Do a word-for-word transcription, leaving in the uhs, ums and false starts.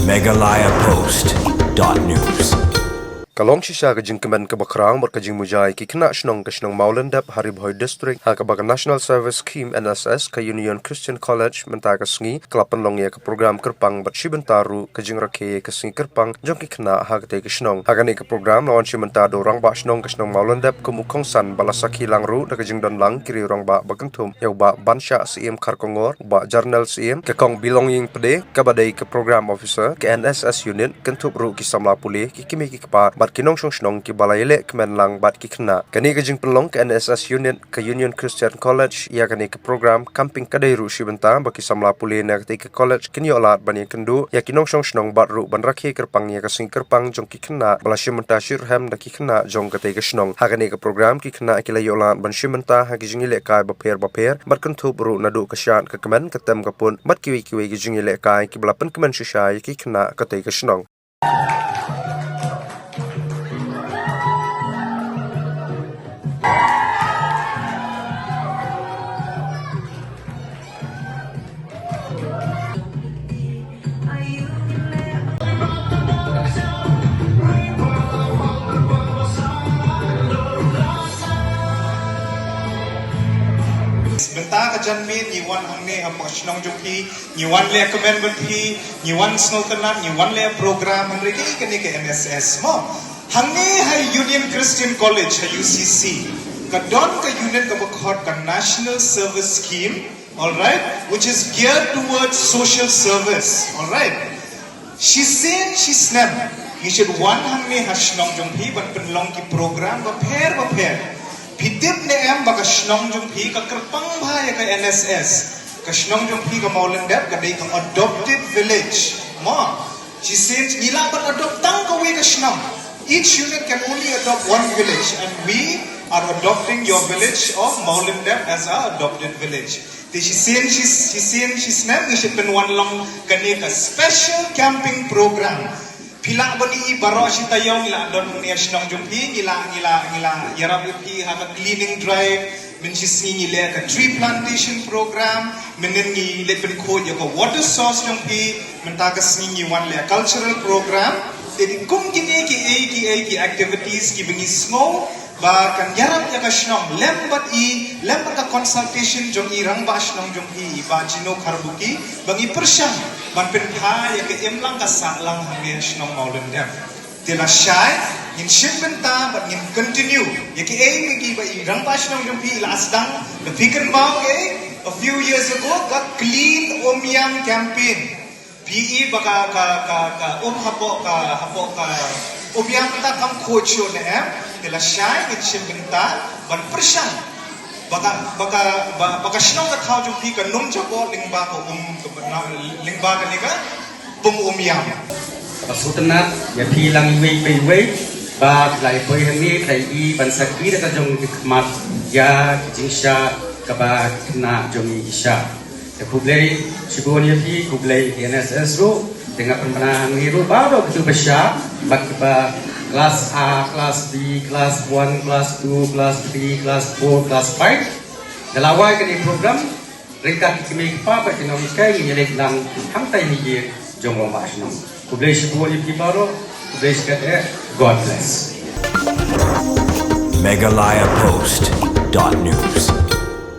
Meghalaya Post dot news. Ka long shisha ka jingkmen kaba khraw bad ka jingmujai ki khynnah shnong ka shnong Mawlyndep ha Ri Bhoi District ha kaba ka National Service Scheme, N S S, ka Union Christian College mynta ka sngi ka la pynlong ïa ka program kyrpang bad shi bynta ruh ka jingrakhe ka sngi kyrpang jong ki khynnah ha katei ka shnong. Ha kane ka program la wan shi bynta da u rangbah shnong ka shnong Mawlyndep kum u kongsan bad la sakhi lang ruh da ka jingdon lang ki riew rangbah ba kynthup ïa u Bah Banshah Syiem Kharkongor, u Bah Jarnel Syiem, ka Kong Bilongying Pde kaba dei ka program officer ka N S S unit, kynthup ruh ki samla pule, ki kmie ki kpa bad ki nongshong shnong kiba la ïaleh kmen lang bad ki khynnah. Kane ka jingpynlong ka N S S unit ka Union Christian College ïa kane ka program camping ka dei ruh shi bynta ba ki samla pule na katei ka college kin ïoh lad ban ïakynduh ïa ki nongshong shnong bad ruh ban rakhe kyrpang ïa ka sngi kyrpang jong ki khynnah ba la shim bynta shitrhem da ki khynnah jong katei ka shnong. Ha kane ka program ki khynnah ki la ïoh lad ban shim bynta ha ki jingïalehkai bapher bapher bad kynthup ruh naduh ka shad, ka kmen, ka tem, ka put bad kiwei kiwei ki jingïalehkai kiba la pynkmen shisha ïa ki khynnah katei ka shnong. Mynta ka janmiet ngi wan hangne ha shnong jong phi, ngi wan leh kmen bad phi, ngi wan sngewtynnat, ngi wan leh program, hynrei kane ka N S S mo. Hangne ha Union Christian College ha U C C ka don ka unit kaba khot ka National Service Scheme, all right, which is geared towards social service, all right. Shisien shisnem ngi shait wan hangne ha shnong jong phi ban pynlong ki program bapher bapher. Phi tip ne em ba ka shnong jong phi ka kyrpang bha ïa ka N S S? Ka shnong jong phi ka Mawlyndep ka dei ka adopted village mo. Shisien ngi lah ban adopt tang kawei ka shnong. Each unit can only adopt one village, and we are adopting your village of Mawlyndep as our adopted village. Te shisien, shis-, shisien shisnem ngi shait pynwan long kane ka special camping program. Phi lah ban ïohi baroh shi taïew ngi la don hangne ha shnong jong phi, ngi la, ngi la, ngi la ïarap ïa phi ha ka cleaning drive. Mynshisngi ngi leh ka tree plantation program, mynnin ngi leit pynkhuid ïa ka water source jong phi, mynta ka sngi ngi wan leh cultural program. Te dei kum kine kiei kiei ki activities kiba ngi sngew ba kan ïarap ïa ka shnong lem bad i, lem bad ka consultation jong i rangbah shnong jong phi, i Bah Jino Kharbuki, ba ngi pyrshang ban pynphai ïa ka imlang ka sahlang hangne ha shnong Mawlyndep. Te lashai ngin shim bynta bad ngin continue ïa kiei kiei kiba i rangbah shnong jong phi i la sdang. Lada phi kynmaw, okay, a few years ago ka Clean Umiam campaign. Phi i ba ka, ka, ka, ka um hapoh ka, hapoh ka umiam mynta kam khuid shuh ne em. Te lashai ngin shim bynta ban pyrshang ba ka, ba ka, ba, ba ka shnong ka thaw jong phi kan ym jaboh lyngba ka um, ka, na, lyngba kane ka pung umiam. Kaba sngewtynnat ïa phi lang iwei pa iwei ba phi la ïa poi hangne, phi la ïohi ban sakhi da ka jong ki khmat ïa ka jingshah kaba ki khynnah jong ngi ki shah. Te khublei shibun ïa phi, khublei ïa ki N S S ruh. Te nga pynbna hangne ruh baroh kito ba shah, bad kiba class A, class B, class one, class two, class three, class four, class five. Da la wai kane program, ryngkat ki kmie ki kpa bad ki nonghikai ngin ïaleit lang hangtai ha ïing jong u rangbah shnong. Khublei shibun ïa phi baroh, khublei shikatdei, God bless. Meghalaya Post dot news.